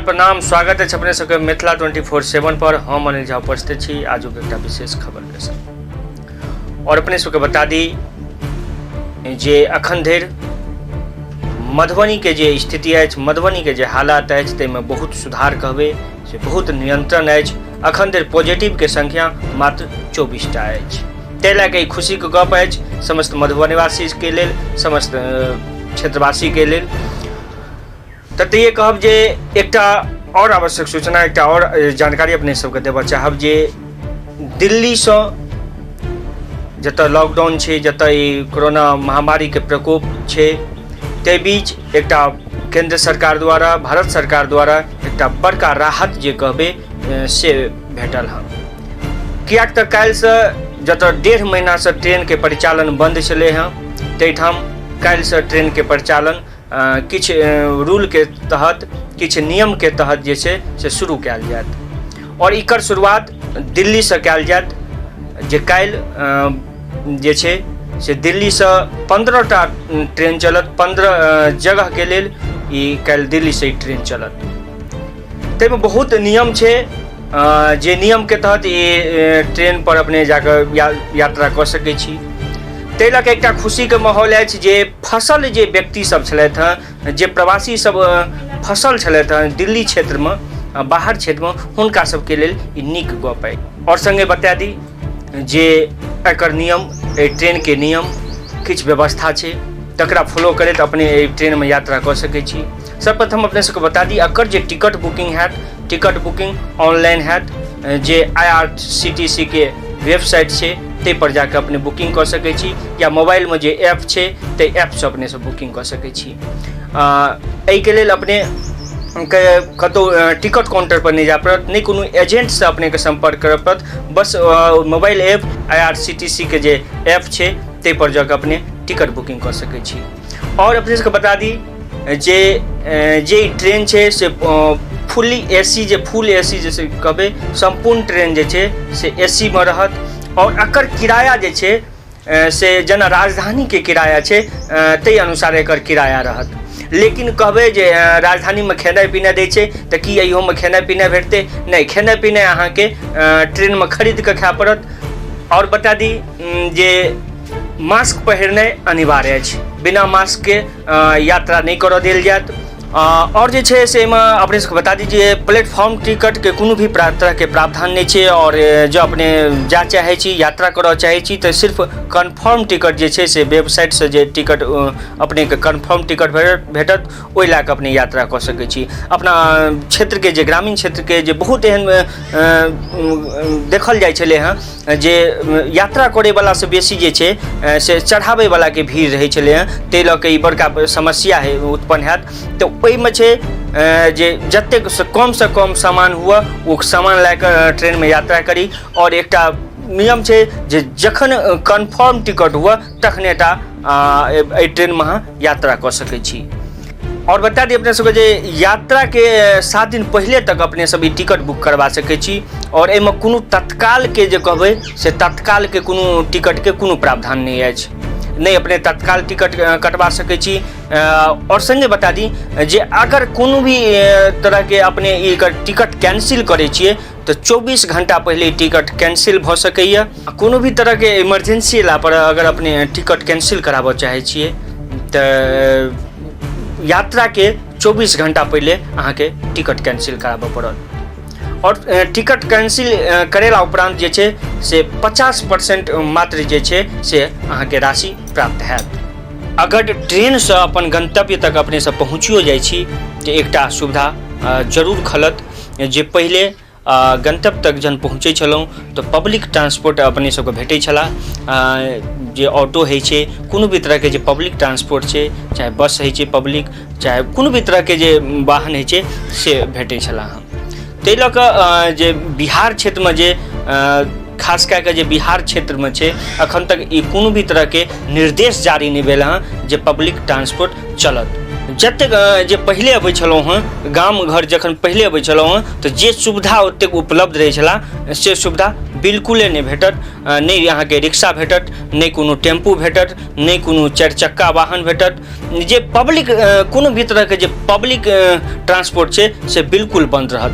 प्रणाम, स्वागत अछि अपने सबके मिथिला 24/7 पर। हम अनिल झा उपस्थित छी आजुक एकटा विशेष खबर के संग। और अपने सबके बता दी जे अखन धरि मधुबनी के जे स्थिति अछि, मधुबनी के जे हालात अछि, ताहिमे बहुत सुधार कहबै से बहुत नियंत्रण अछि। अखन धरि पॉजिटिव के संख्या मात्र 24 टा अछि। ताहि लए कऽ ई खुशीके गप अछि समस्त मधुबनीवासीके लेल, समस्त क्षेत्रवासीके लेल। तऽ तैये कहब जे एकटा आओर आवश्यक सूचना, एकटा आओर जानकारी अपने सबके देबऽ चाहब जे दिल्लीसँ जतऽ लॉकडाउन छै, जतऽ ई कोरोना महामारीके प्रकोप छै, ताहि बीच एकटा केन्द्र सरकार द्वारा, भारत सरकार द्वारा एकटा बड़का राहत जे कहबै से भेटल हँ। किएक तऽ काल्हिसँ जतऽ 1.5 महीनासँ ट्रेनके परिचालन बन्द छलै हँ, ताहिठाम काल्हिसँ ट्रेनके परिचालन किछु रूलके तहत, किछु नियमके तहत जे छै से शुरू कयल जायत। आओर एकर शुरुआत दिल्लीसँ कयल जायत, जे काल्हि जे छै से दिल्लीसँ 15 टा ट्रेन चलत। 15 जगहके लेल ई काल्हि दिल्लीसँ ई ट्रेन चलत। ताहिमे बहुत नियम छै, जे नियमके तहत ई ट्रेन पर अपने जाकऽ यात्रा कऽ सकै छी। ताहि लऽ कऽ एकटा खुशीके माहौल अछि जे फसल जे व्यक्ति सब छलथि हँ, जे प्रवासी सब फसल छलथि हँ दिल्ली क्षेत्रमे, बाहर क्षेत्रमे, हुनका सबके लेल ई नीक गप अछि। आओर सङ्गे बता दी जे एकर नियम, एहि ट्रेनके नियम किछु व्यवस्था छै, तकरा फॉलो करैत अपने एहि ट्रेनमे यात्रा कऽ सकै छी। सर्वप्रथम अपने सबके बता दी, एकर जे टिकट बुकिंग हैत, टिकट बुकिंग ऑनलाइन हैत, जे IRCTC के वेबसाइट छै ताहि पर जाके अपने बुकिंग कऽ सकै छी, या मोबाइलमे जे ऐप छै ताहि ऐपसँ अपने सब बुकिंग कऽ सकै छी। एहिके लेल अपने के कतहु टिकट काउंटर पर नहि जाय पड़त, नहि कोनो एजेंटसँ अपनेके सम्पर्क करय पड़त। बस मोबाइल ऐप IRCTC के जे ऐप छै ताहि पर जाके अपने टिकट बुकिंग कऽ सकै छी। आओर अपने सबके बता दी जे जे ट्रेन छै से फुल्ली ए सी, जे फुल ए सी जैसे कहबै, सम्पूर्ण ट्रेन जे छै से ए सी मे रहत। आओर एकर किराया जे छै से जेना राजधानीके किराया छै ताहि अनुसार एकर किराया रहत। लेकिन कहबै जे राजधानीमे खेनाइ पिनाइ दै छै तऽ की इहोमे खेनाइ पिनाइ भेटतै? नहि, खेनाइ पिनाइ अहाँके ट्रेनमे खरीद कऽ खाय पड़त। आओर बता दी जे मास्क पहिरनाइ अनिवार्य अछि, बिना मास्कके यात्रा नहि करऽ देल जायत। आओर जे छै से एहिमे अपने सबके बता दी जे प्लेटफॉर्म टिकटके कोनो भी तरहके प्रावधान नहि छै। आओर जँ अपने जाय चाहै छी, यात्रा करऽ चाहै छी, तऽ सिर्फ कन्फर्म टिकट जे छै से वेबसाइटसँ जे टिकट अपनेके कन्फर्म टिकट भेटत, ओहि लए कऽ अपने यात्रा कऽ सकै छी। अपना क्षेत्रके जे ग्रामीण क्षेत्रके जे बहुत एहन देखल जाइ छलै हँ जे यात्रा करैवलासँ बेसी जे छै से चढ़ाबैवलाके भीड़ रहै छलै हँ, ताहि लऽ कऽ ई बड़का समस्या उत्पन्न हैत। तऽ ओहिमे छै जे जतेक कमसँ कम सामान हुअ, ओ सामान लए कऽ ट्रेनमे यात्रा करी। आओर एकटा नियम छै जे जखन कन्फर्म टिकट हुअ तखने टा एहि ट्रेनमे अहाँ यात्रा कऽ सकै छी। आओर बता दी अपने सबके जे यात्राके 7 दिन पहिले तक अपने सब ई टिकट बुक करबा सकै छी। आओर एहिमे कोनो तत्कालके जे कहबै से तत्कालके कोनो टिकटके कोनो प्रावधान नहि अछि, नहि अपने तत्काल टिकट कटवा सकै छी। आओर सङ्गे बता दी जे अगर कोनो भी तरहके अपने एकर टिकट कैंसिल करै छियै तऽ 24 घंटा पहिले टिकट कैंसिल भऽ सकैए। कोनो भी तरहके इमरजेंसी अयला पर अगर अपने टिकट कैंसिल कराबऽ चाहै छियै तऽ यात्राके 24 घंटा पहिले अहाँके टिकट कैंसिल कराबऽ पड़त। आओर टिकट कैंसिल करेला उपरान्त जे छै से 50% मात्र जे छै से अहाँके राशि प्राप्त हैत। अगर ट्रेनसँ अपन गन्तव्य तक अपने सब पहुँचियो जाइ छी तऽ एकटा सुविधा जरूर खलत जे पहिले गन्तव्य तक जहन पहुँचै छलहुँ तऽ पब्लिक ट्रांसपोर्ट अपने सबके भेटै छलाह, जे ऑटो होइ छै, कोनो भी तरहके जे पब्लिक ट्रांसपोर्ट छै, चाहे बस होइ छै पब्लिक, चाहे कोनो भी तरहके जे वाहन होइ छै से भेटै छलाह हँ। ताहि लऽ कऽ जे बिहार क्षेत्रमे जे खास कए कऽ जे बिहार क्षेत्रमे छै, अखन तक ई कोनो भी तरहके निर्देश जारी नहि भेल हँ जे पब्लिक ट्रांसपोर्ट चलत। जतेक जे पहिले अबै छलहुँ हँ, गाम घर जखन पहिले अबै छलहुँ हँ तऽ जे सुविधा ओतेक उपलब्ध रहै छला से सुविधा बिल्कुले नहि भेटत। नहि अहाँके रिक्शा भेटत, नहि कोनो टेम्पू भेटत, नहि कोनो 4 चक्का वाहन भेटत। जे पब्लिक कोनो भी तरहके जे पब्लिक ट्रांसपोर्ट छै से बिल्कुल बंद रहत।